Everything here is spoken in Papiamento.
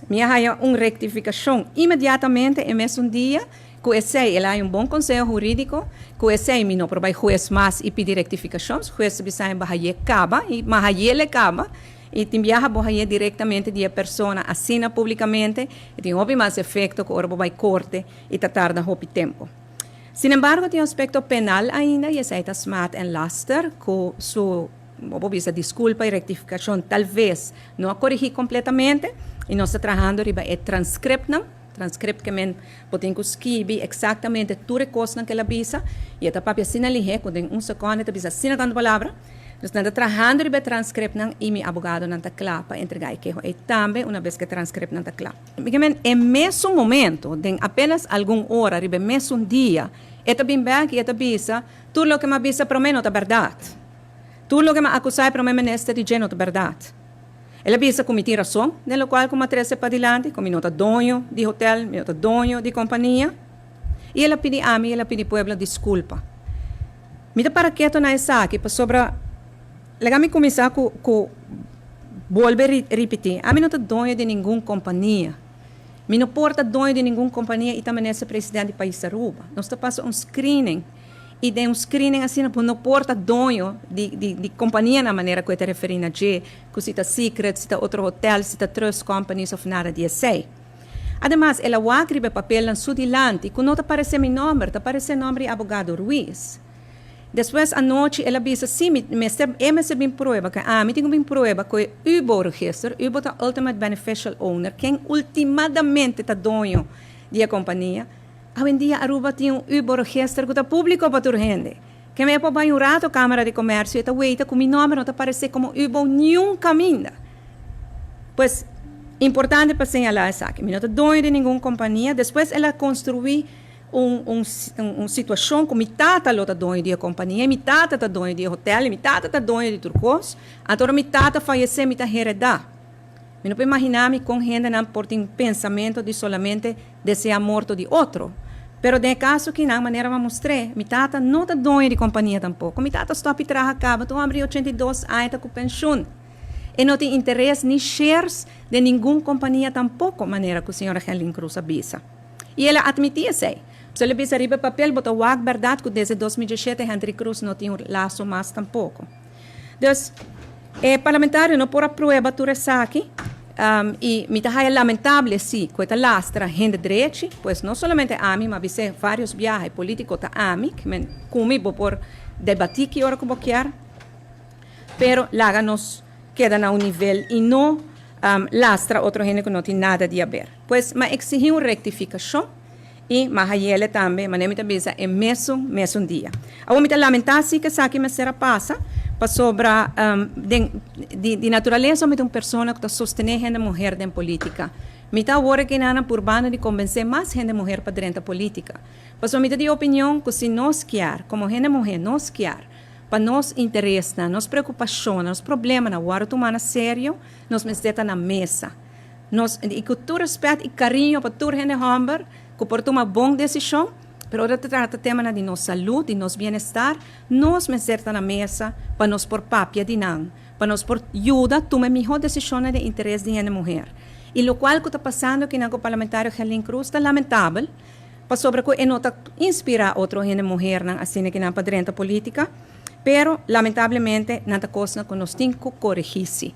Mi a haya un rectificacion inmediatamente e mesun dia. Cu esey el a haya un bon conseho huridico. Cu esey mi no por bay huez mas y pidi rectificacion. Huez ta bisa mi bo haye caba y mi a hayele caba. Y tin biaha bo haye directamente di e persona asina publicamente y tin hopi mas efecto cu ora bo bay corte y ta tarda hopi tempo. Sin embargo tin un aspecto penal ainda y esey ta smaad en laster cu su, bo por bisa, disculpa y rectificacion tal vez no a corigi completamente y nos ta trahando riba e transcriptnan. Transcript ke men bo tin ku skibi exactamente tur e kosnan ku el a bisa y e ta papia asina lihé ku den un sekonde e ta bisa asina tantu palabra. Dus nan ta trahando riba e transcriptnan y mi abogadonan ta kla pa entrega e keho ei tambe una bes ku e transcriptnan ta kla. Mi ke men e mesun momento, den apenas algun ora riba e mesun dia, e ta bin bek y e ta bisa, Tur loke mi a bisa promé no ta bèrdat. Tur loke mi a akusá e promé minister di dje no ta bèrdat. El a bisa ku mi tin rason den lokual ku mi a trese padilanti, ku mi no ta doño di hotel, mi no ta doño di kompania. I el a pidi ami i el a pidi pueblo diskulpa. Mi ta para keto na esaki pasobra laga mi kuminsá ku ku bolbe ripití, ami no ta doño di ningun kompania. Mi no por ta doño di ningun kompania i ta minister president di pais Aruba. Nos ta pasa un screening. I den un screening asina bo no por ta doño di di di companianan manera cu e ta referi na dje, cu si ta Secret, si ta otro hotel, si ta trust companies of nada di esey. Ademas el a wak riba e papelnan su dilanti cu no ta parece mi nomber, ta parece nomber di abogado Ruiz. Despues anochi el a bisa si mi mester e mester bin prueba cu ami tin cu bin prueba cu e ubo register, ubo ta ultimate beneficial owner, ken ultimadamente ta doño di e compania. Awendia Aruba tin un Ubo-register ku ta públiko pa tur hende. Ke mi a por bai un rato Kámara di Komèrsio e ta weita ku mi nòmber no ta paresé komo Ubo niun kaminda. Pues, importante pa señalá esaki. Mi no ta doño di ningun kompania. Despues el a konstruí un un un situashon ku mi tata lo ta doño di e kompania i mi tata ta doño di e hotèl i mi tata ta doño di tur kos. Anto ora mi tata fayesé mi ta heredá. Mi no por imaginá mi kon hendenan por tin pensamentu di solamente deseá morto di otro. Pero den e kaso kinan, manera m'a mustr'é, mi tata no ta doño di kompania tampoko. Mi tata stòp di traha kaba, ta un hòmber di 82 aña ta ku penshun. E no tin interes ni shares den ningun kompania tampoko, manera ku señora Gerlin Cruz a bisa. I el a atmití esei. Pues el a bisa riba e papel, bo ta wak bèrdat ku desde 2017 Hendrik Cruz no tin un laso mas tampoko. Dus, e parlamentario no por a prueba tur esaki y mi ta haya lamentable si cu e ta lastra hende drechi, pues no solamente ami, ma bis'é varios biaha e politico ta ami, men cu mi bo por debati ki ora cu bo kier, pero laga nos keda na un nivel y no lastra otro hende cu no tin nada di haber. Pues, m'a exigi un rectificacion. I ma hayele tambe, manera mi ta bisa, e mesun mesun dia. Awor mi ta lamentá si ku esaki mester a pasa, pasobra den di di naturalesa mi ta un persona ku ta sostené hende muher den polítika. Mi ta awor aki nan a purbando di kombensé mas hende muher pa drenta polítika. Pasobra mi ta di opinion ku si nos kier, komo hende muher nos kier, pa nos interesnan, nos preokupashonnan, nos problemanan wòrdu tumá na serio, nos mester ta na mesa. Nos, i ku tur respèt i kariño pa tur hende hòmber ku por tuma bon desishon, pero ora ta trata temanan di nos salud, di nos bienestar, nos mester ta na mesa pa nos por papia di nan, pa nos por yuda tuma e mihó desishonnan den interes di hende muher. I lokual ku ta pasando akinan ku Parlamentario Gerlin Cruz ta lamentabel, pasobra ku e no ta inspirá otro hende muhernan asina kinan pa drenta polítika, pero lamentablemente nan ta kosnan ku nos tin ku koregí si.